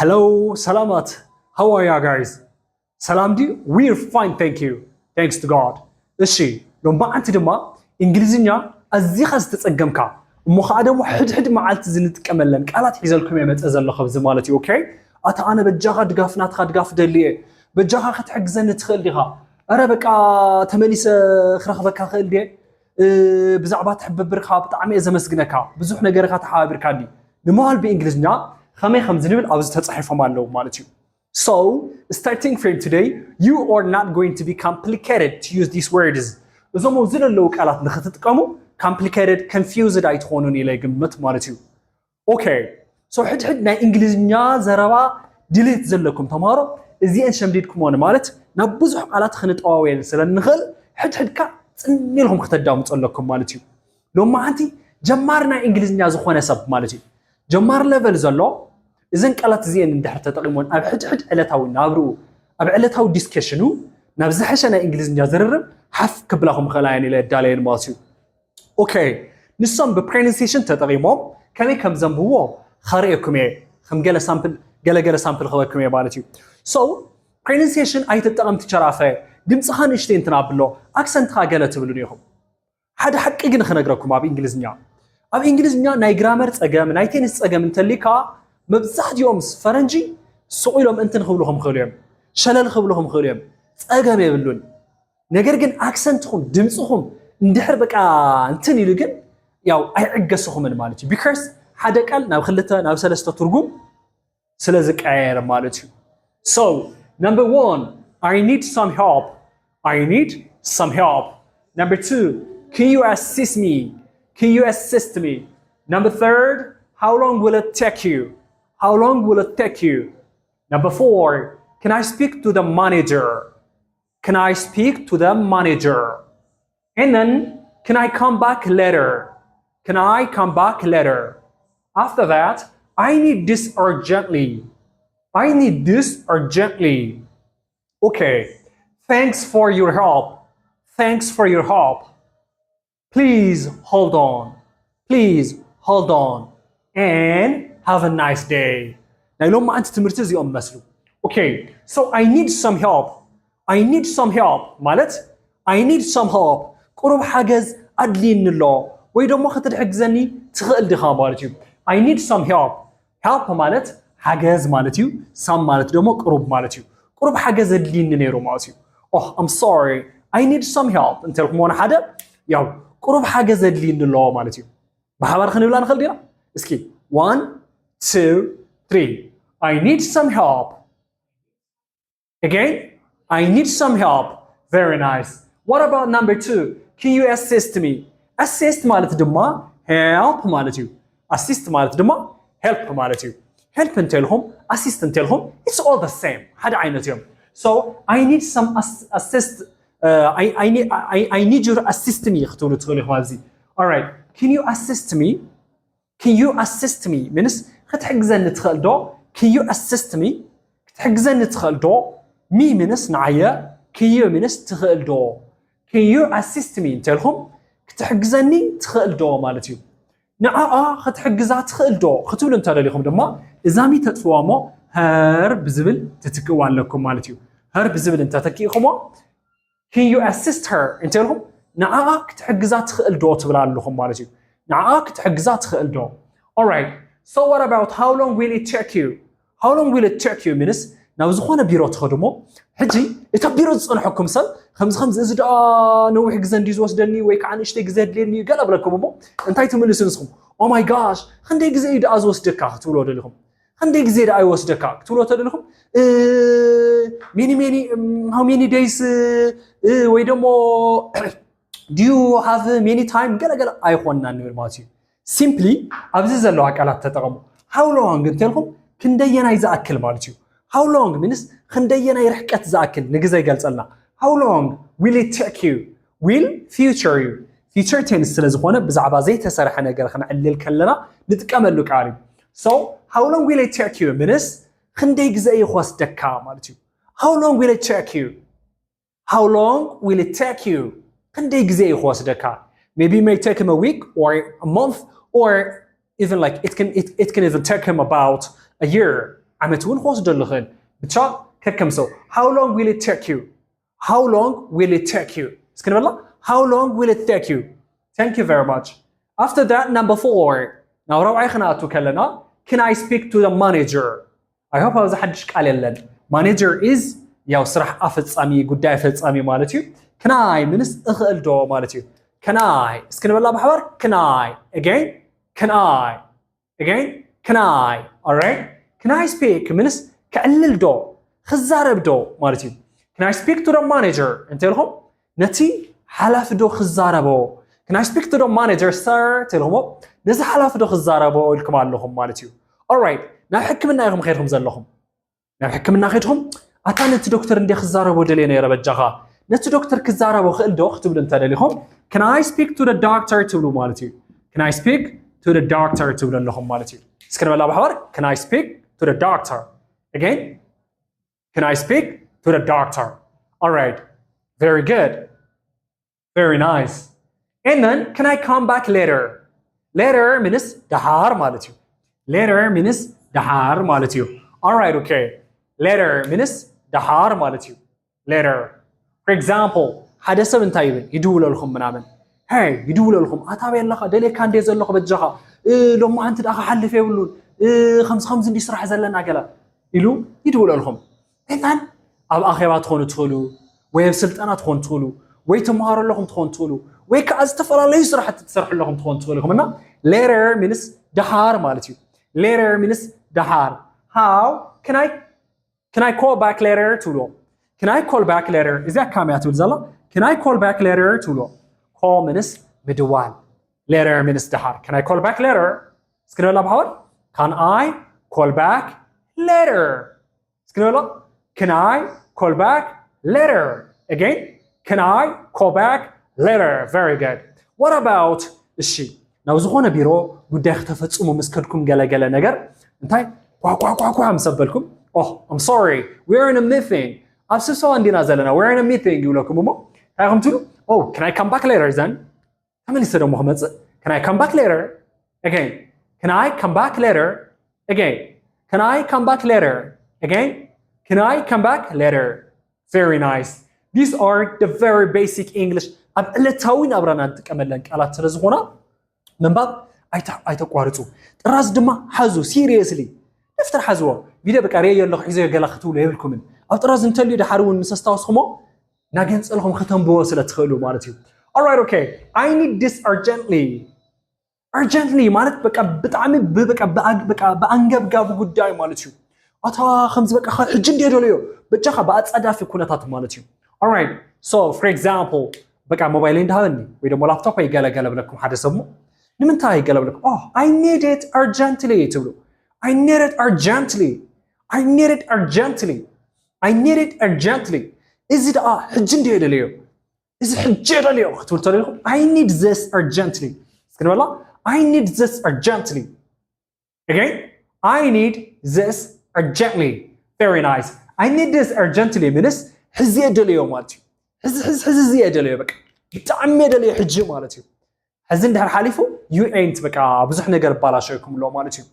Hello, ሰላማት። How are you guys? ሰላም ድዩ? We're fine, thank you. Thanks to God. እሺ፣ ሎማዓንቲ ድማ እንግሊዝኛ ኣዚኻ ዝተጸገምካ እሞ ከዓ ደግሞ ሕድሕድ መዓልቲ ዝንጥቀመለን ቃላት ሒዘልኩም እየ መጸ ዘለኹ ኣብዚ ማለት እዩ። ኦኬ፣ ኣታ ኣነ በጃኻ ድጋፍ ናትካ ድጋፍ ደልየ፣ በጃኻ ክትሕግዘኒ ትኽእል ዲኻ? ኣረ በቃ ተመሊሰ ክረኽበካ ክእል ድየ? ብዛዕባ ትሕብብርካ ብጣዕሚ እየ ዘመስግነካ፣ ብዙሕ ነገር ኢኻ ተሓባቢርካኒ ንምባል ብእንግሊዝኛ ከመይ ከም ዝንብል ኣብዚ ተጻሒፎም ኣለዉ ማለት እዩ። So, starting from today, you are not going to be complicated to use these words. እዞም ኣብዚ ዘለዉ ቃላት ንክትጥቀሙ complicated, confused ኣይትኾኑን ኢለ ይግምት ማለት እዩ። ኦኬ፣ so ሕድሕድ ናይ እንግሊዝኛ ዘረባ ድሌት ዘለኩም ተምሃሮ እዚአን ሸምዲድኩሞ ማለት ናብ ብዙሕ ቃላት ክንጠዋወየን ስለ እንኽእል ሕድሕድካ ጽን ኢልኩም ክተዳምጹ ኣለኩም ማለት እዩ። ሎማዓንቲ ጀማሪ ናይ እንግሊዝኛ ዝኾነ ሰብ ማለት እዩ፣ ጀማሪ ሌቨል ዘሎ እዘን ቃላት እዚአን እንድሕር ተጠቂሞን ኣብ ሕድሕድ ዕለታዊ ናብርኡ ኣብ ዕለታዊ ዲስከሽኑ ናብ ዝሐሸ ናይ እንግሊዝኛ ዝርርብ ሓፍ ክብላኹም ኽእላ እየን ኢለ እዳለየን ማለት እዩ። ኦኬ፣ ንሶም ብ pronunciation ተጠቂሞም ከመይ ከም ዘንብብዎ ከርእየኩም እየ። ከም ገለ ሳምፕል ገለ ገለ ሳምፕል ክበኩም እየ ማለት እዩ። So pronunciation ኣይትጠቐም ቲቸር ኣፈ፣ ድምፅኻ ንእሽተይ እንትን ኣብሎ፣ ኣክሰንትኻ ገለ ትብሉን ኢኹም። ሓደ ሓቂ ግን ክነግረኩም ኣብ እንግሊዝኛ ኣብ እንግሊዝኛ ናይ ግራመር ፀገም ናይ ቴንስ ፀገም እንተሊካ መብዛሕትኦም ፈረንጂ ስቕ ኢሎም እንትን ክብሉኹም ክእሉ እዮም፣ ሸለል ክብሉኹም ክእሉ እዮም፣ ፀገም የብሉን። ነገር ግን ኣክሰንትኹም ድምፅኹም እንድሕር በቃ እንትን ኢሉ ግን ያው ኣይዕገስኹምን ማለት እዩ። Because ሓደ ቃል ናብ ክልተ ናብ ሰለስተ ትርጉም ስለ ዝቀያየር ማለት እዩ። So number one, I need some help. I need some help. Number two, can you assist me? Can you assist me? Number third, how long will it take you? How long will it take you? Number four, can I speak to the manager? Can I speak to the manager? And then, can I come back later? Can I come back later? After that, I need this urgently. I need this urgently. Okay, thanks for your help. Thanks for your help. Please hold on. Please hold on. And have a nice day. ናይ ሎማዓንቲ ትምህርቲ እዚኦም መስሉ። Okay, so I need some help. I need some help ማለት I need some help፣ ቁሩብ ሓገዝ ኣድልይኒ ኣሎ ወይ ደሞ ክትሕግዘኒ ትኽእል ዲኻ ማለት እዩ። I need some help. Help ማለት ሓገዝ ማለት እዩ። Some ማለት ደሞ ቁሩብ ማለት እዩ። ቁሩብ ሓገዝ ኣድልይኒ ነይሩ ማለት እዩ። Oh, I'm sorry, I need some help እንተልኩሞ ንሓደ ያው ቁሩብ ሓገዝ ኣድልይኒ ኣሎ ማለት እዩ። ብሓባር ክንብላ ንኽእል ዲና? እስኪ one, two, three. I need some help. Again, I need some help. Very nice. What about number two? Can you assist me? Assist ማለት ድማ help ማለት እዩ። Assist ማለት ድማ help ማለት እዩ። Help እንተልኹም assist እንተልኹም it's all the same፣ ሓደ ዓይነት እዮም። So I need some assist, I need your assist me ክትብሉ ትኽእሉ ኢኹም ኣብዚ። Alright, can you assist me? Can you assist me means ክትሕግዘኒ ትኽእል ዶ? Can you assist me? ክትሕግዘኒ ትኽእል ዶ? Me means ንዓየ፣ can you means ትኽእል ዶ? Can you assist me እንተልኹም ክትሕግዘኒ ትኽእል ዶ ማለት እዩ። ንዓኣ ክትሕግዛ ትኽእል ዶ ክትብሉ እንተደሊኹም ድማ እዛ me ተጥፍዋ እሞ her ብዝብል ትትክእዋ ኣለኩም ማለት እዩ። Her ብዝብል እንተተኪእኹሞ Can you assist her እንተልኹም ንዓኣ ክትሕግዛ ትኽእል ዶ ትብላ ኣለኹም ማለት እዩ። ንዓኣ ክትሕግዛ ትኽእል ዶ? Alright, so what about how long will it take you? How long will it take you means ናብ ዝኾነ ቢሮ ትኸዱ እሞ ሕጂ እታ ቢሮ ዝፀንሐኩም ሰብ ከምዚ ከምዚ እዚ ደኣ ነዊሕ ግዜ እንድዩ ዝወስደኒ ወይ ከዓ ንእሽተይ ግዜ የድልየኒ እዩ ገለ ብለኩም እሞ እንታይ ትምልሱ ንስኹም? Oh my gosh, ክንደይ ግዜ እዩ ደኣ ዝወስደካ ክትብልዎ ደሊኹም? ክንደይ ግዜ ደኣ ይወስደካ ክትብልዎ ተደሊኹም? Many many, how many days ወይ ደሞ do you have many time ገለገለ ኣይኾንና ንብል ማለት እዩ። Simply ኣብዚ ዘለዋ ቃላት ተጠቐሙ። How long እንተልኩም ክንደየናይ ዝኣክል ማለት እዩ። How long means ክንደየናይ ርሕቀት ዝኣክል ንግዜ ይገልጸልና። How long will it take you? Will future እዩ። Future tense ስለ ዝኾነ ብዛዕባ ዘይተሰርሐ ነገር ክንዕልል ከለና ንጥቀመሉ ቃል እዩ። So how long will it take you means ክንደይ ግዜ እዩ ክወስደካ ማለት እዩ። How long will it take you? How long will it take you? ክንደይ ግዜ እዩ ክወስደካ? Maybe it may take him a week or a month or even like it can it, it can even take him about a year. ዓመት እውን ክወስደሉ ይኽእል። ብቻ ከከም ሰው። How long will it take you? How long will it take you? እስኪ ንበላ። How long will it take you? Thank you very much. After that, number four. ናብ ራብዓይ ክንኣቱ ከለና, can I speak to the manager? I hope ኣብዚ ሓድሽ ቃል የለን። Manager is ያው ስራሕ ኣፈጻሚ፣ ጉዳይ ፈጻሚ ማለት እዩ። Can I ምንስ እኽእል ዶ ማለት እዩ። Can I? እስኪ ንበላ ብሓባር። Can I? Again? Can I? Again? Can I? Alright? Can I speak ምንስ ከዕልል ዶ፣ ክዛረብ ዶ ማለት እዩ። Can I speak to the manager? እንተ ኢልኹም ነቲ ሓላፊ ዶ ክዛረቦ? Can I speak to the manager, sir? ተልኹሞ ነዚ ሓላፊ ዶ ክዛረቦ ኢልኩም ኣለኹም ማለት እዩ። Alright፣ ናብ ሕክምና ኢኹም ከይድኩም ዘለኹም። ናብ ሕክምና ከይድኩም፣ ኣታ ነቲ ዶክተር እንደ ክዛረቦ ደልየ ነይረ፣ በጃኻ ነቲ ዶክተር ክዛረቦ ክእል ዶ ክትብሉ እንተደሊኹም፣ can I speak to the doctor ትብሉ ማለት እዩ። Can I speak to the doctor ትብሉ ኣለኹም ማለት እዩ። እስኪ ንበላ ብሓባር። Can I speak to the doctor? Again? Can I speak to the doctor? Alright. Very good. Very nice. And then, can I come back later? Later means ደሓር ማለት እዩ። Later means ደሓር ማለት እዩ። Alright, okay. Later means ደሓር ማለት እዩ። Later. For example, ሓደ ሰብ እንታይ ይብል? ይድውለልኩም ምናምን። Hey፣ ይድውለልኩም። ኣታ ኣበይ ኣለኻ? ደልየካ እንደ ዘለኹ በጃኻ። እ፣ ሎማዓንቲ ደኣ ክሓልፍ የብሉን። እ፣ ከምዚ ከምዚ እንዲ ስራሕ ዘለና ገለ ኢሉ ይድውለልኩም። And then ኣብ ኣኼባ ትኾኑ ትኽእሉ፣ ወይ ኣብ ስልጠና ትኾኑ ትኽእሉ፣ ወይ ትምሃሩ ኣለኹም ትኾኑ ትኽእሉ፣ ወይ ከዓ ዝተፈላለዩ ስራሕቲ ትሰርሑ ኣለኹም ትኾኑ ትኽእሉ ኢኹም። እና later means ደሓር ማለት እዩ። Later means ደሓር። How can I, can I call back later ትብልዎ። Can I call back later? እዚኣ ከመይ እያ ትብል ዘላ? Can I call back later ትብልዎ። Call means ምድዋል። Later means ደሓር። Can I call back later? እስኪ ንበላ ብሓባር። Can I call back later? እስኪ ንበላ። Can I call back later? Again? Can I call back later? Very good. What about? እሺ፣ ናብ ዝኾነ ቢሮ ጉዳይ ክተፈጽሙ ምስ ከድኩም ገለገለ ነገር እንታይ ኳ ኳ ኳ ኳ ምስ ኣበልኩም፣ Oh, I'm sorry, we're in a meeting. ኣብ ስብሰባ እንዲና ዘለና፣ we're in a meeting ይብለኩም እሞ እንታይ ኢኹም ትብሉ? Oh, can I come back later then? ተመሊሰ ደሞ ክመጽእ። Can I come back later? Again. Can I come back later? Again. Can I come back later? Again. Can I come back later? Very nice. These are the very basic English. ኣብ ዕለታዊ ናብራና እንጥቀመለን ቃላት ስለ ዝኾና ምንባብ ኣይተ-፣ ኣይተቋርጹ። ጥራዝ ድማ ሓዙ፣ seriously። ደፍተር ሓዝዎ። ቪድዮ በቃ ርእየ ኣለኹ፣ ሒዘዮ ገለ ክትብሉ የብልኩምን። ኣብ ጥራዝ እንተልዩ ድሓር እውን ምስ ኣስታወስኩሞ ናገንጸልኹም ከተንብቦ ስለ ትኽእሉ ማለት እዩ። Alright, okay. I need this urgently. Urgently ማለት በቃ ብጣዕሚ ብ-፣ በቃ ብኣግ-፣ በቃ ብኣንገብጋቢ ጉዳይ ማለት እዩ። ኣታ ከምዚ በቃ ኸ-፣ ሕጂ እንደ ደለዮ በጃኻ ብኣጻዳፊ ኩነታት ማለት እዩ። Alright. So, for example፣ በቃ ሞባይለይ እንዳሃበኒ ወይ ደሞ ላፕቶፕ ወይ ገለ ገለ ብለኩም ሓደ ሰብ እሞ ንምንታይ ገለ ብለኩም? Oh, I need it urgently ትብሉ። I need it urgently. I need it urgently. I need it urgently. እዚ ደኣ ሕጂ እንደ ደለዮ። እዚ ሕጂ ደልዮ ክትብል ተደሊኹም፣ I need this urgently። እስኪ ንበላ። I need this urgently. Again, I need this urgently. Very nice. I need this urgently means ሕዚ እየ ደልዮ ማለት እዩ። ሕዚ፣ ሕዚ፣ ሕዚ፣ እዚ እየ ደልዮ፣ በቃ ብጣዕሚ እየ ደልዮ ሕጂ ማለት እዩ። ሕዚ እንድሕር ሓሊፉ you ain't፣ በቃ ብዙሕ ነገር ይባላሸወኩም ኣሎ ማለት እዩ።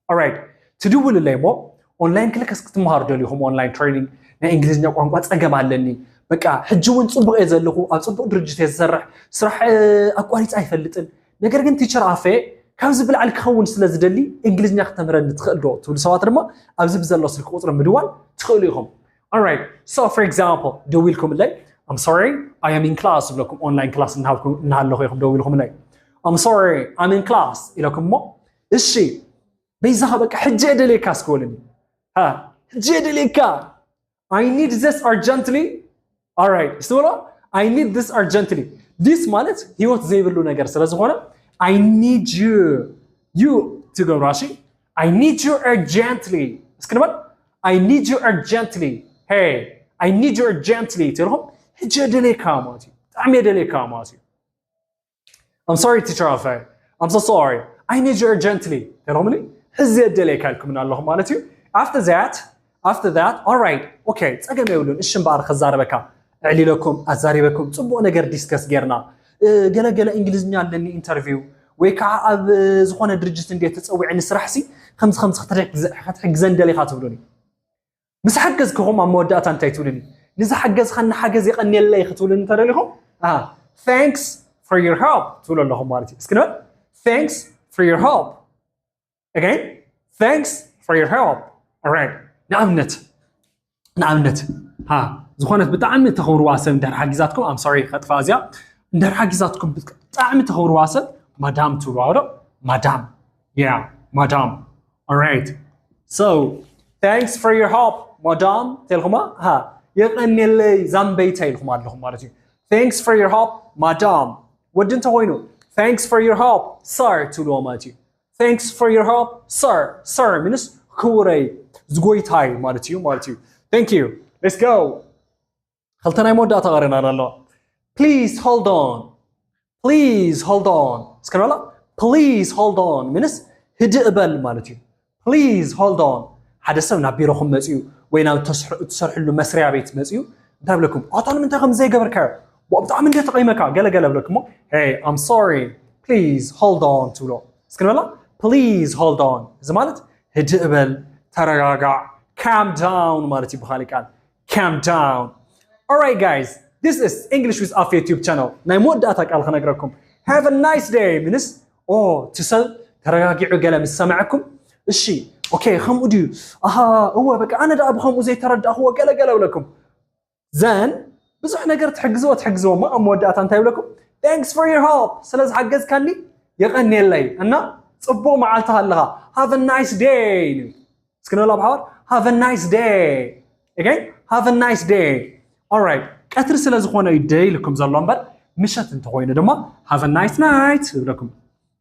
Alright፣ ትድውልለይ እሞ ኦንላይን ክልከስ ክትምሃሩ ደሊኹም፣ ኦንላይን ትሬኒንግ ናይ እንግሊዝኛ ቋንቋ ጸገም ኣለኒ፣ በቃ ሕጂ እውን ጽቡቕ እየ ዘለኹ፣ ኣብ ጽቡቕ ድርጅት እየ ዝሰርሕ፣ ስራሕ፣ እ፣ ኣቋሪጸ ኣይፈልጥን፣ ነገር ግን ቲቸር ኣፈ ካብዚ ብላዕሊ ክኸውን ስለ ዝደሊ እንግሊዝኛ ክተምህረኒ ትኽእል ዶ? ትብሉ ሰባት ድማ ኣብዚ ብዘሎ ስልኪ ቁጽሪ ምድዋል ትኽእሉ ኢኹም። Alright, so for example፣ ደዊልኩምለይ፣ I'm sorry, I am in class ዝብለኩም፣ ኦንላይን ክላስ እናሃብኩም፣ እናሃለኹ ኢኹም ደዊልኩምለይ። I'm sorry, I'm in class ኢለኩም እሞ፣ እሺ፣ በይዛኻ በቃ ሕጂ እየ ደልየካ እስኪ በሉኒ። ሃ፣ ሕጂ እየ ደልየካ። I need this urgently. Alright, እስቲ በሎ፣ I need this urgently. This ማለት ህይወት ዘይብሉ ነገር ስለ ዝኾነ፣ I need you. You ትገብሩ፣ እሺ? I need you urgently. እስኪ ንበል። I need you urgently. Hey, I need you urgently። ትልኹም፣ ሕጂ እየ ደልየካ ማለት እዩ። ብጣዕሚ እየ ደልየካ ማለት እዩ። I'm sorry, teacher ኣፈ. I'm so sorry. I need you urgently. ተልኹምኒ፣ ሕዚ እየ ደልየካ ኢልኩምና ኣለኹም ማለት እዩ። After that, after that, alright, okay፣ ጸገም የብሉን። እሺ እምበኣር ከዛረበካ እዕሊለኩም፣ ኣዛሪበኩም፣ ጽቡቕ ነገር ዲስከስ ጌርና። እ፣ ገለ ገለ እንግሊዝኛ ኣለኒ ኢንተርቪው፣ ወይ ከዓ ኣብ ዝኾነ ድርጅት እንደ ተፀዊዐ ንስራሕ ሲ ከምዚ ከምዚ ክትሕግዘን ደሊኻ ትብሉኒ። ምስ ሓገዝክኹም ኣብ መወዳእታ እንታይ ትብሉኒ? ንዝሓገዝኻኒ ሓገዝ የቐንየለይ ክትብሉኒ እንተደሊኹም thanks for your help ትብሉ ኣለኹም ማለት እዩ። እስኪ ንበል thanks for your help። Again, thanks for your help. Alright. ንኣብነት ንኣብነት ሃ ዝኾነት ብጣዕሚ ተኽብርዋ ሰብ እንድሕር ሓጊዛትኩም I'm sorry ከጥፋ እዚኣ እንድሕር ሓጊዛትኩም ብጣዕሚ ተኽብርዋ ሰብ ማዳም ትብልዋ ዶ? ማዳም yeah ማዳም Alright. So thanks for your help ማዳም ተልኩማ ሃ የቐንየለይ ዛምበይታ ኢልኩም ኣለኹም ማለት እዩ። Thanks for your help ማዳም። ወዲ እንተኮይኑ thanks for your help sir ትብልዎ ማለት እዩ። Thanks for your help sir. Sir means ክቡረይ ዝጎይታይ ማለት እዩ ማለት እዩ። Thank you. Let's go. ክልተ ናይ መወዳእታ ቀሪና ኣሎ። Please hold on. Please hold on. እስከ ንበላ please hold on means ህድእ በል ማለት እዩ። Please hold on. ሓደ ሰብ ናብ ቢሮኹም መፅዩ ወይ ናብ እትሰርሕሉ መስሪያ ቤት መፅዩ እንታይ ብለኩም? ኣታ ንምንታይ ከም ዘይገበርካዮ ብጣዕሚ እንደ ተቐይመካ ገለገለ ብለኩሞ Hey I'm sorry. Please hold on ትብሎ። እስኪ ንበላ please hold on። እዚ ማለት ህድእ በል፣ ተረጋጋዕ፣ calm down ማለት እዩ ብኻሊእ ቃል calm down. Alright guys, this is English with Afi YouTube channel. ናይ መወዳእታ ቃል ክነግረኩም have a nice day ምንስ ኦ እቲ ሰብ ተረጋጊዑ ገለ ምስ ሰምዐኩም እሺ okay ከምኡ ድዩ ኣሃ እወ በቃ ኣነ ደኣ ብከምኡ ዘይተረዳእክዎ ገለ ገለ ብለኩም ዘን ብዙሕ ነገር ትሕግዝዎ ትሕግዝዎ እሞ ኣብ መወዳእታ እንታይ ይብለኩም thanks for your help ስለ ዝሓገዝካኒ የቐንየለይ እና ፅቡቕ መዓልቲ ኣለኻ have a nice day እስኪ ንበላ ብሓባር have a nice day again have a nice day alright ቀትሪ ስለ ዝኾነ እዩ day ኢልኩም ዘሎ እምበር ምሸት እንተኮይኑ ድማ have a nice night ይብለኩም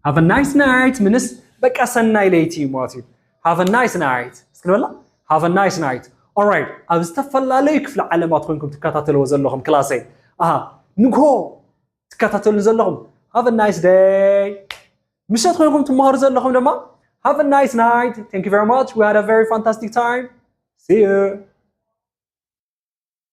have a nice night ምንስ በቃ ሰናይ ለይቲ ማለት እዩ have a nice night እስኪ ንበላ have a nice night alright ኣብ ዝተፈላለዩ ክፍለ ዓለማት ኮይንኩም ትከታተልዎ ዘለኹም ክላሰይ ኣሃ ንግሆ ትከታተሉ ዘለኹም have a nice day ምሸት ኮይንኩም ትመሃሩ ዘለኹም ድማ have a nice night thank you very much we had a very fantastic time see you